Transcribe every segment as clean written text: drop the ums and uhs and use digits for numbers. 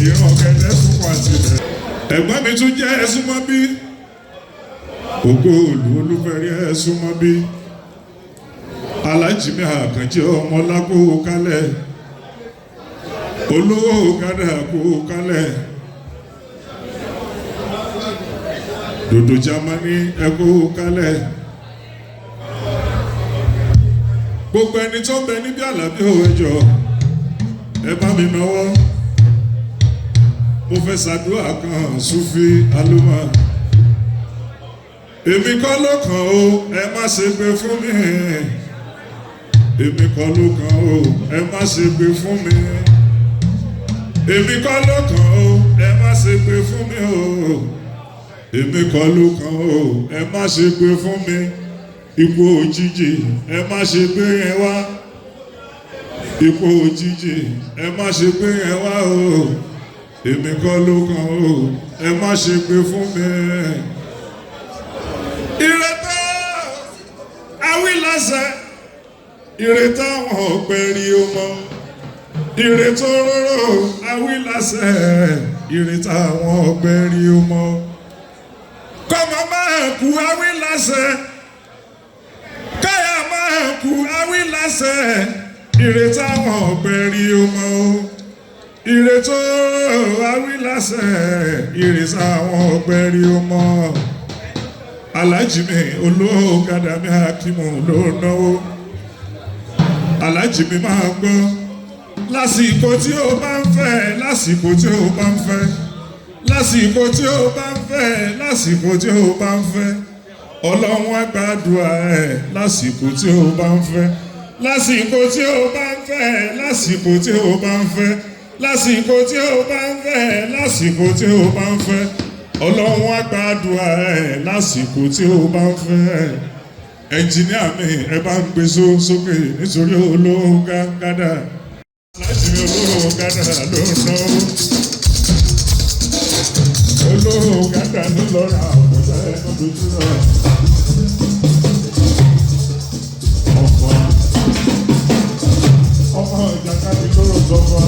Ìran ọ̀gẹ̀dẹ̀ sunkún àti ilẹ̀. Ẹ̀gbọ́n mi tún jẹ́ ẹ̀sùn mọ́ bí. Ògo òlù olúfẹ́rí ẹ̀sùn mọ́ bí. Alájì mi àkànjẹ́ ọmọ lákó kálẹ̀. Olówó kádà kó kálẹ̀. Dòdò Jámánì ẹ̀kó kálẹ̀. Gbogbo ẹni tó ń bẹ níbí Àlàbí ò ẹjọ́ ẹ bá mi náwó. Mo fẹ́ ṣàdúrà kan Sufi Aluma. Èmi kọ́ ló kàn ó, ẹ má ṣe gbé fún mi. Èmi kọ́ ló kàn ó, ẹ má ṣe gbé fún mi. Èmi kọ́ ló kàn ó, ẹ má ṣe gbé fún mi o. Èmi kọ́ ló kàn ó, ẹ má ṣe gbé fún mi. Ikú òjijì, ẹ má ṣe gbé yẹn wá. Ikú òjijì, ẹ má ṣe gbé yẹn wá o. Èmi kọ́ ló kàn ó, ẹ má ṣe gbé fún mi. Ìrètò awílàsẹ̀, ìrètò àwọn ọ̀pẹ rí o mọ́. Ìrètò róró awílàsẹ̀, ìrètò àwọn ọ̀pẹ rí o mọ́. Kọ́mọ máa kú awílàsẹ̀, káyà máa kú awílàsẹ̀, ìrètò àwọn ọ̀pẹ rí o mọ́. Ìrètò awílàsẹ̀, ìrètò àwọn ọ̀pẹ rí o mọ́. Alájì mi olóògádà mi Akimu ló náwó. Alájì mi máa gbọ́. Lásìkò tí ó bá ń fẹ́, lásìkò tí ó bá ń fẹ́, lásìkò tí ó bá ń fẹ́, lásìkò tí ó bá ń fẹ́, Ọlọ́run á gbàdúrà ẹ̀ lásìkò tí ó bá ń fẹ́, lásìkò tí ó bá ń fẹ́, lásìkò tí ó bá ń fẹ́, lásìkò tí ó bá ń fẹ́, lásìkò tí ó bá ń fẹ́, Ọlọ́run á gbàdúrà ẹ̀ lásìkò tí ó bá ń fẹ́. Ẹnjìníà mi ẹ bá ń gbé sókè nítorí olówó gádà. Láti mi olówó gádà ló ń náwó. Olówó gádà ló lọ ra àpòtá ẹnu dojú náà. Ọ̀pọ̀ ọmọ ìjàkadì lóró sọ́kọ́.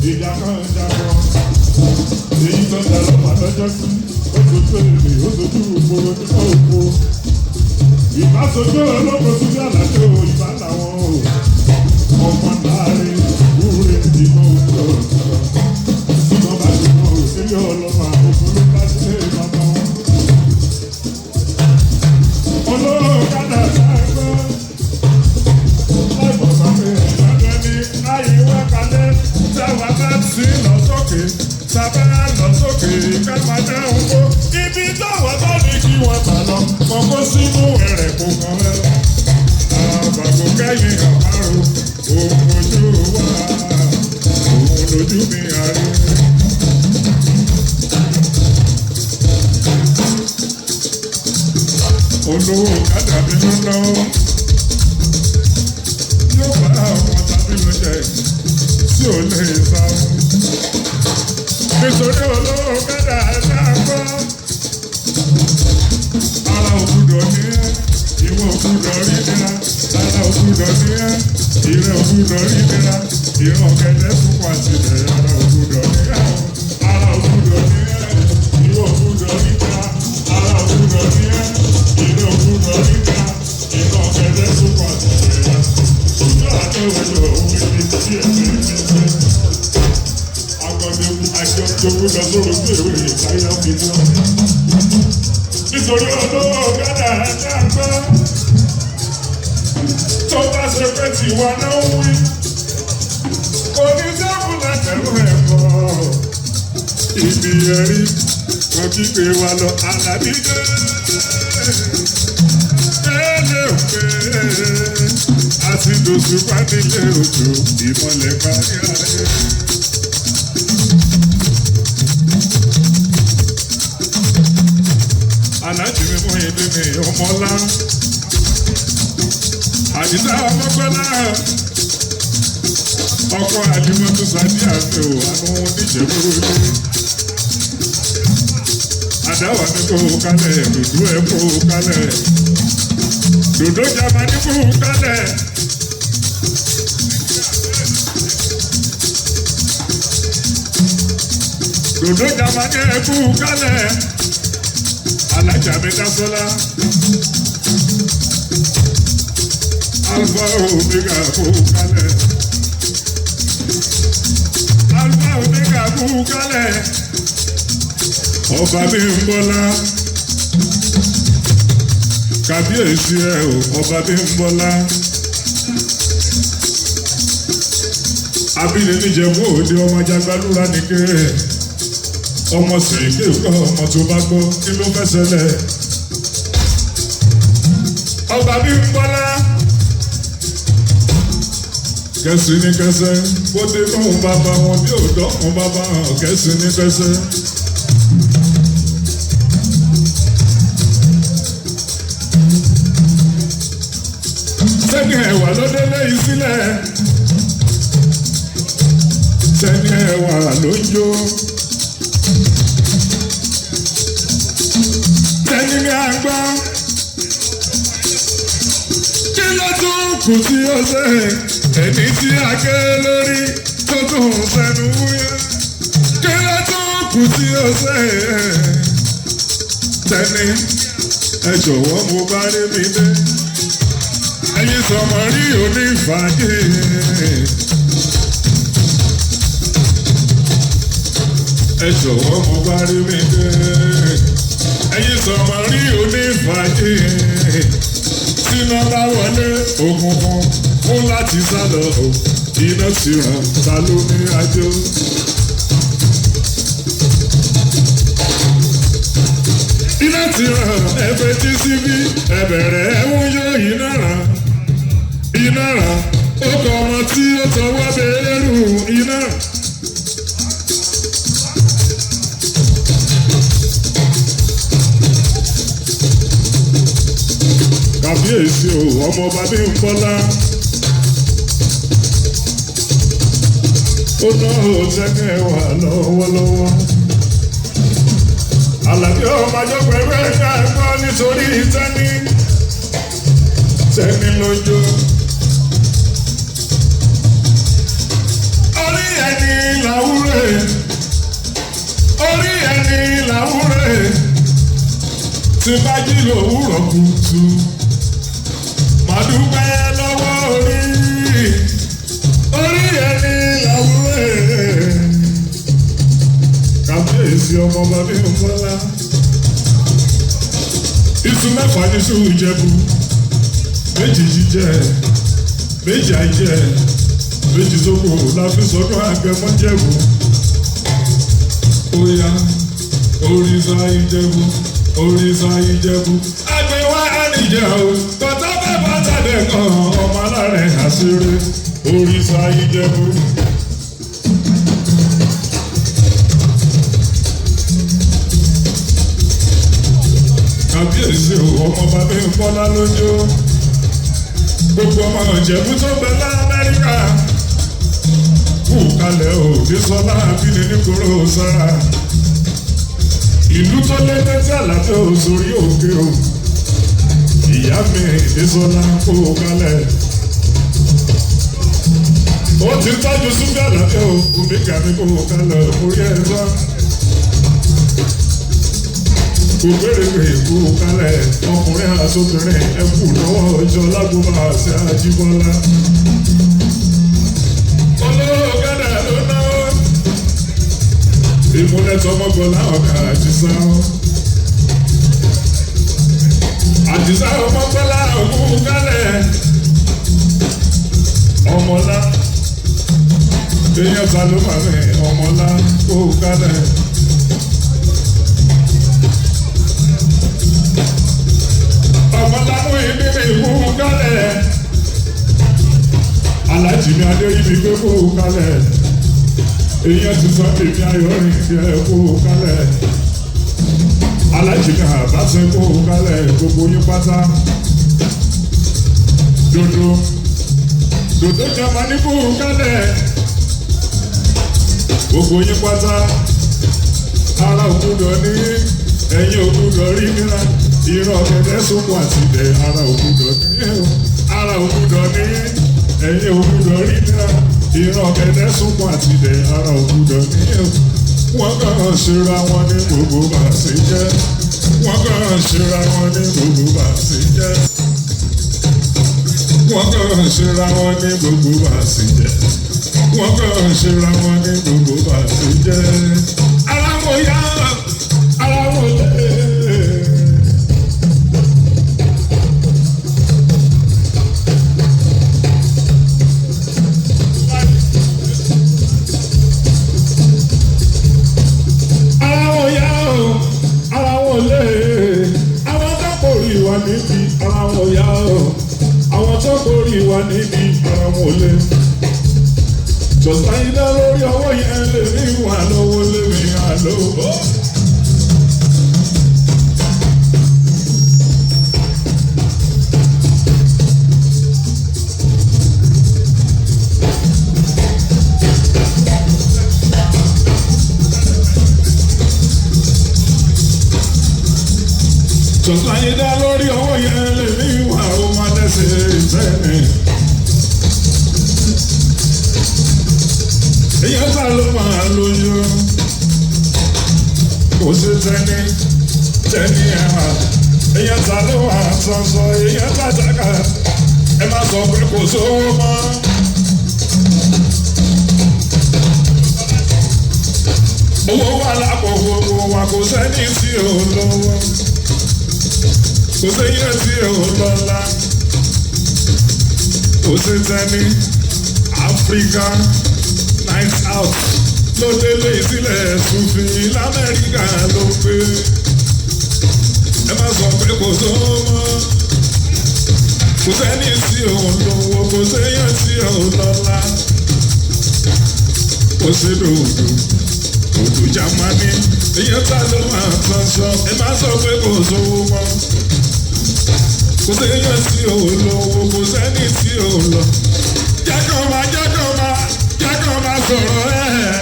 Ìjà kan ìjà kan. Èyí tó ń da lọ́pàá lọ́jọ́ sí. Ó sojú èlé, ó sojú ògbóró nípa ògbó. Ìbá sojú olóko síbi àlàjò ìbá làwọn o. Ọmọ láàrin wúre ìmọ̀ òkú ọ̀sán. Ìmọ̀ bá ti mọ òsílẹ̀ ọlọ́mà ògùn ló bá sílé bàbá wọn. Olóòkadà sáàgbọ́. Láìpọ̀ sáfẹ́ ẹ̀dọ́dọ́ ní láyé wákàlẹ́. Táwa bá sí lọ sókè, sábà lọ sókè ká máa dáhùn kó. Ibi táwa bá ní kí wọ́n gbà lọ, kọ́kọ́ sínú ẹ̀rẹ̀ kò kàn rẹ̀. Àbàkù kẹ́yìn àmárò, òun ojú wa, òun lójú mi àárẹ̀. Olówó kádà mi ló náwó. Yóò bá àwọn tàbí ló jẹ tí ò lè sá. Nítorí olówó kádà ẹ̀dá gbọ́. Ara ògùdọ̀ ní ẹ́, ìwọ ògùdọ̀ rí nira. Ara ògùdọ̀ ní ẹ́, ìrẹ́ ògùdọ̀ rí nira. Ìran ọ̀gẹ̀dẹ̀ sunkún àti ilẹ̀ ara ògùdọ̀ ní ẹ́. Ara ògùdọ̀ ní ẹ́, ìwọ ògùdọ̀ rí nira. Ara ògùdọ̀ ní ẹ́, ìrẹ́ ògùdọ̀ rí nira. Ìran ọ̀gẹ̀dẹ̀ sunkún àti ilẹ̀. Ojú àtẹ̀wé òun ní tí ẹ̀mí mi fẹ́. Agbọ̀dẹ̀kù àjọ jogún lọ sórò sí èrò ìsáyà fi lọ. Nítorí olówó gádà ẹ̀dá gbọ́. Tó bá ṣe pé tiwa náà ń wí. Kò ní sẹ́kù látẹ̀rù ẹ̀kọ́. Ibi ẹ̀rí kò kí pé wa lọ Àlàbí dé. Ẹlẹ́ òpè àti dòṣùpá nílé òjò ìmọ̀lẹ̀ kárí ayé. Aláàjì mi mú ilé mi ọmọlá. Àdìsá ọmọgbọ́lá. Ọkọ Àlímọ́tò Sàdí àmì ò àánú oníjẹ̀bú ilé. Àdáwà ní kó kálẹ̀, dòdò ẹ̀ kó kálẹ̀. Dòdò Jámánì kó kálẹ̀. Dòdò jamani ẹkú kálẹ̀. Alájà mi Dásọ́lá. Alfa Omega kú kálẹ̀. Alfa Omega kú kálẹ̀. Ọba mi ń bọ́lá. Kàbíyèsí ẹ o, ọba mi ń bọ́lá. Abílẹ̀ níjẹ̀bú òde ọmọ ajagbalúra nìkéré. Ọmọ sìnkè kọ́ ọmọ tó bá gbọ́ kí ló fẹ́ ṣẹlẹ̀. Ọba mi ń bọ́lá. Kẹ̀sì ní kẹsẹ̀, bó dé fún bàbá wọn bí òdọ́kùn bàbá hàn kẹ̀sì ní kẹsẹ̀. Sẹ́ni ẹ̀wà ló délé yìí sílẹ̀. Sẹ́ni ẹ̀wà ló ń jó. Sẹ́ni ní àgbá. Kí ló tún kù tí ó ṣe? Ẹni tí a ké lórí tó tún sẹ́nu wúyẹ́. Kí ló tún kù tí ó ṣe? Sẹ́ni ẹ jọ̀wọ́ mo bá rí mi dé. Ẹyin sọmọ rí onífàájì. Ẹ jọ̀wọ́ mo bá rí mi dé. Ẹyin sọmọ rí onífàájì. Tíná bá wọlé òkùnkùn fún láti sá lọ. Iná ti ràn ta ló ní àjò. Iná ti ràn ẹ̀fẹ̀ tí síbí ẹ̀bẹ̀rẹ̀ ẹ̀wọ̀n yóò iná ràn. Iná ràn ó kọ ọmọ tí ó tọwọ́ bẹ̀rù iná ràn. Kàbíyèsí o, ọmọọba bí ń bọ́lá. Ó ná òtẹ́kẹ̀ wà lọ́wọ́lọ́wọ́. Àlàbí ọmọ àjọpọ̀ ẹgbẹ́ ẹ̀ka ẹ̀kọ́ nítorí tẹ́ni. Tẹ́ni lójó. Orí ẹni làwúrè. Orí ẹni làwúrè. Tí bá jí lòwúrọ̀ kùtù. Màá dúpẹ́ lọ́wọ́ orí. Orí ẹni làwúrè. Kàbíyèsí ọmọ bàbí Bọ́lá. Iṣu mẹ́fà ní iṣu Ìjẹ̀bú. Méjì jíjẹ, méjì àìjẹ, méjì sóko la fi sọdún àgbẹ̀mọ́jẹ̀bú. Óyá, òrìṣà Ìjẹ̀bú, òrìṣà Ìjẹ̀bú. Àgbẹ̀wá àníjẹ̀ o, tọ́tà bàbá tàdé kan, ọmọ alárẹ̀ àṣírí, òrìṣà Ìjẹ̀bú. Kàbíyèsí o, ọmọ bàbá ń bọ́lá lójó. Gbogbo ọmọ Ìjẹ̀bú tó bẹ l'Amẹ́ríkà. Kú kalẹ̀ o, Bísọ́lá abíní nígboro sára. Ìlú tó lé tẹ́tí àlàfẹ́ o sórí òkè o. Ìyá mi Bísọ́lá kú kalẹ̀. Ó ti tọ́jú súnbẹ́ àlàfẹ́ o, Omega mi kú kalẹ̀ orí ẹ̀ sá. Kò béèrè kú kalẹ̀ ọkùnrin àtobìnrin ẹ kú lọ́wọ́ ọjọ́ lágbóbá àti Àjíbọ́lá. Olówó gádà ló náwó. Ìmúlẹ̀ tọmọgbọ́lá ọ̀gá Àdìsá. Àdìsá ọmọgbọ́lá òkú kalẹ̀. Ọmọlá. Èèyàn ta ló mà mí ọmọlá kú kalẹ̀. Ọmọlámú ibi mi kú kálẹ̀. Alájì mi adé ibi gbé kú kálẹ̀. Èèyàn ti sọ èmi ayọ̀rìn jẹ́ kú kálẹ̀. Alájì mi àbáṣe kú kálẹ̀ gbogbo yín pátá. Dodo Dodo jamani kú kálẹ̀. Gbogbo yín pátá. Ara òkúdọ̀ ní ẹ̀yìn òkúdọ̀ rí nira. Irọ́ ọ̀gẹ̀dẹ̀ sunkún àti ilẹ̀ ara òkúdọ̀ ní ara òkúdọ̀ ní ẹ̀yìn òkúdọ̀ rí nira. Irọ́ ọ̀gẹ̀dẹ̀ sunkún àti ilẹ̀ ara òkúdọ̀ ní. Wọ́n kàn ṣera wọn ní gbogbo bá ṣe jẹ́. Wọ́n kàn ṣera wọn ní gbogbo bá ṣe jẹ́. Wọ́n kàn ṣera wọn ní gbogbo bá ṣe jẹ́. Wọ́n kàn ṣera wọn ní gbogbo bá ṣe jẹ́. Ara wọn yá, ara wọn lé. Ara wọn yá o, ara wọn lé. Àwọn tó kórì wà níbi ara wọn yá o. Àwọn tó kórì wà níbi ara wọn lé. Jọ̀sán iná lórí ọwọ́ yẹn lè ní wà lọ́wọ́ lèmi àlọ́. Jọ̀sán iná lórí ọwọ́ yẹn lè ní wà ó máa dẹ́sẹ̀ ìfẹ́ mi. Èèyàn ta ló máa lóyún. Kò sí tẹ́ni, tẹ́ni ẹ̀hà. Èèyàn ta ló máa sọ̀sọ̀, èèyàn ta jàkà. Ẹ má sọ pé kò sówó mọ́. Owó wà lápò gbogbo wa, kò sẹ́ni tí ò lówó. Kò séyàn tí ò lọ́lá. Kò sí tẹ́ni, Áfíríkà night out ló délé ìsílẹ̀ Sufi l'Amẹ́ríkà ló gbé. Ẹ má sọ pé kò sówó mọ́. Kò sẹ́ni tí ò lówó, kò séyàn tí ò lọ́lá. Kò sí dòdò, dòdò Jámánì, èèyàn ta ló máa tán sọ. Ẹ má sọ pé kò sówó mọ́. Kò séyàn tí ò lówó, kò sẹ́ni tí ò lọ. Jẹ́ kó máa, jẹ́ kó máa, jẹ́ kó máa sọ̀rọ̀ ẹ̀.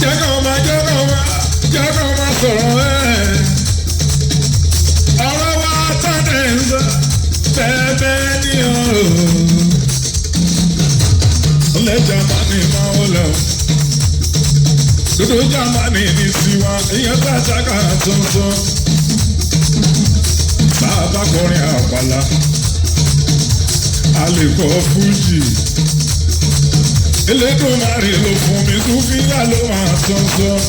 Jẹ́ kó máa, jẹ́ kó máa, jẹ́ kó máa sọ̀rọ̀ ẹ̀. Ọ̀rọ̀ wa tọ́lẹ̀ ń sọ bẹ́ẹ̀ bẹ́ẹ̀ ni o. Ilẹ̀ Jámánì máa ń lọ. Dúdú Jámánì ní tiwa, ìyẹn tàṣàkà tuntun. Bàbá kọrin àpàlà, a lè kọ fújì. Elédùmarè ló fún mi, Súfíà ló máa tuntun.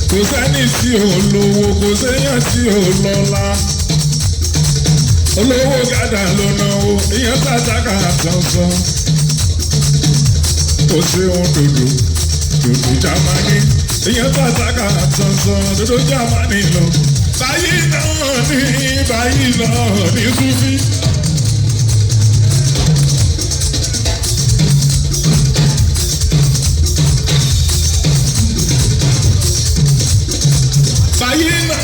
Kò sẹ́ni tí ò lówó, kò séyàn tí ò lọ́lá. Olówó gàdá ló náwó, ìyẹn tàṣàkà tuntun. Kò sí ohun dòdò, dòdò Jámánì, ìyẹn tàṣàkà tuntun, dòdò Jámánì lọ. Báyìí náà ní, báyìí náà ní Súfì. Báyìí náà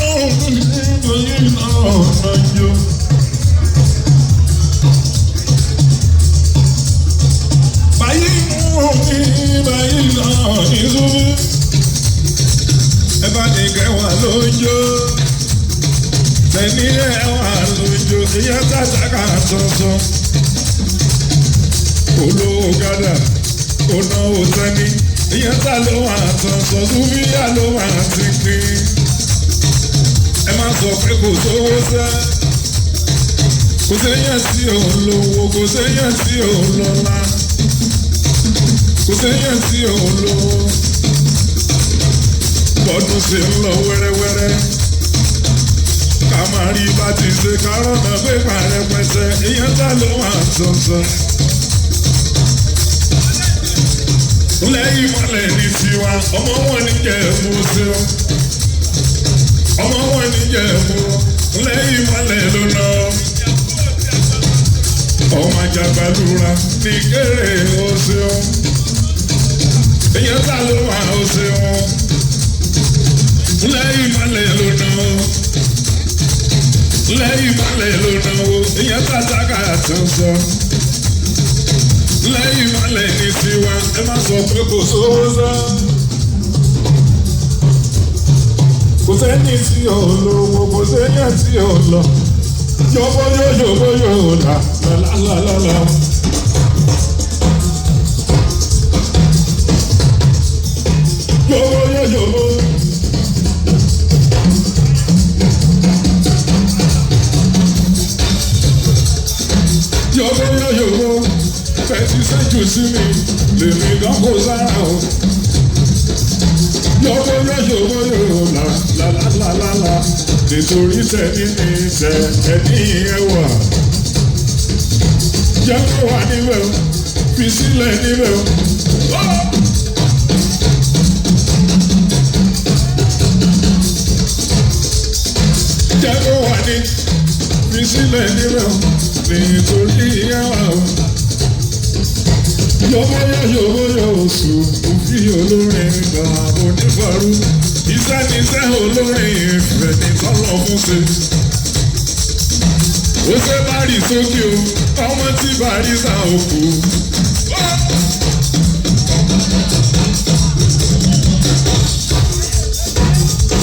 ní, báyìí náà ní yó. Báyìí náà ní, báyìí náà ní Súfì. Ẹ bá ní kẹwàá lójó. Tẹ̀ní ẹwà lójó, ìyẹn tàṣàkà tuntun. Olówó gádà, ó náwó tẹ́ni, ìyẹn tá ló wà tuntun, Súfíà ló wà tìkín. Ẹ má sọ pé kò sówó sẹ́. Kò séyàn tí ò lówó, kò séyàn tí ò lọ́lá. Kò séyàn tí ò lówó. Bọ́dún ṣe ń lọ wẹ́rẹ́wẹ́rẹ́. Ká máa rí bá ti ṣe kárọ̀nà pé pàrẹpẹsẹ, ìyẹn tá ló wà tuntun. Lẹ́yìn mọ́lẹ̀ ní tiwa, ọmọ wọn ní jẹ̀bú ṣeun. Ọmọ wọn ní jẹ̀bú, lẹ́yìn mọ́lẹ̀ ló lọ. Ọmọ àjàgbàlúra ní kéré ó ṣeun. Ìyẹn tá ló wà ó ṣeun. Lẹ́yìn mọ́lẹ̀ ló ná. Lẹ́yìn mọ́lẹ̀ ló náwó, ìyẹn tàṣàkà tó sọ. Lẹ́yìn mọ́lẹ̀ ní tiwa, ẹ má sọ pé kò sówó sọ. Kò sẹ́ni tí ò lówó, kò sẹ́ni tí ò lọ. Yọ̀bọ̀ yóò yọ̀bọ̀ yóò là lálálálá. Yọ̀bọ̀ yóò yọ̀bọ̀. Yọ̀bọ̀ yóò yọ̀bọ̀. Fẹ̀sí sẹ́jú sí mi, lèmi gan kó sára o. Yọ̀bọ̀ yóò yọ̀bọ̀ yóò là lálálálá. Nítorí sẹ́ni ní sẹ́ ẹni ẹwà. Jẹ́ kó wà níbẹ̀ o, fi sílẹ̀ níbẹ̀ o. Jẹ́ kó wà ní fi sílẹ̀ níbẹ̀ o, nítorí ẹwà o. Yọ̀bọ̀ yọ̀bọ̀ yọ̀ sùn, òfin olórin gbà onífàrú. Iṣẹ́ níṣẹ́ olórin ìfẹ́ ní tọ́lọ̀ fún ṣe. Ó ṣe bá rí sókè o, ọmọ tí bá rí sá òkú.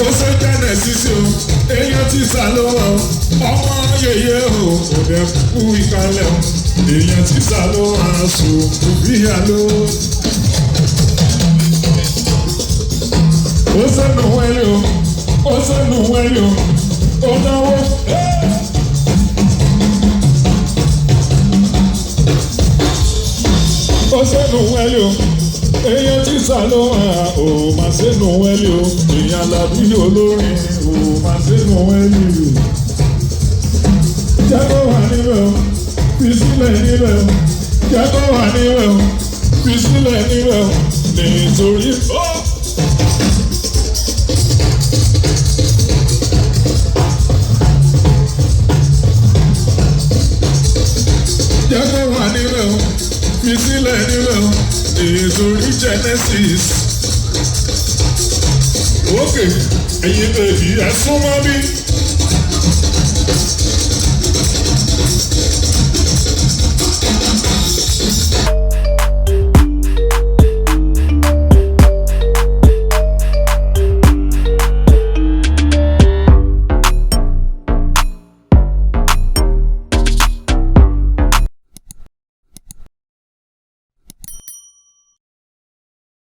Ó ṣe jẹ́nẹ̀ sísè o, èèyàn ti sá lọ́wọ́ o, ọmọ yèyé o, kò dẹ̀ kú ìkàlẹ̀ o, èèyàn ti sá lọ́wọ́ aṣọ òbí àlọ́. Ó sẹ́nu wẹ́lẹ̀ o, ó sẹ́nu wẹ́lẹ̀ o, ó náwó. Ó sẹ́nu wẹ́lẹ̀ o, èèyàn ti sá ló hàn ó mà sẹ́nu wẹ́lẹ̀ o, èèyàn làbí olórin ó mà sẹ́nu wẹ́lẹ̀ o. Jẹ́ kó wà níbẹ̀ o, fi sílẹ̀ níbẹ̀ o, jẹ́ kó wà níbẹ̀ o, fi sílẹ̀ níbẹ̀ o, nítorí ó. Jẹ́ kó wà níbẹ̀ o, fi sílẹ̀ níbẹ̀ o, nítorí Genesis. Ókè, ẹ̀yin bèbí ẹ súnmọ́ bí.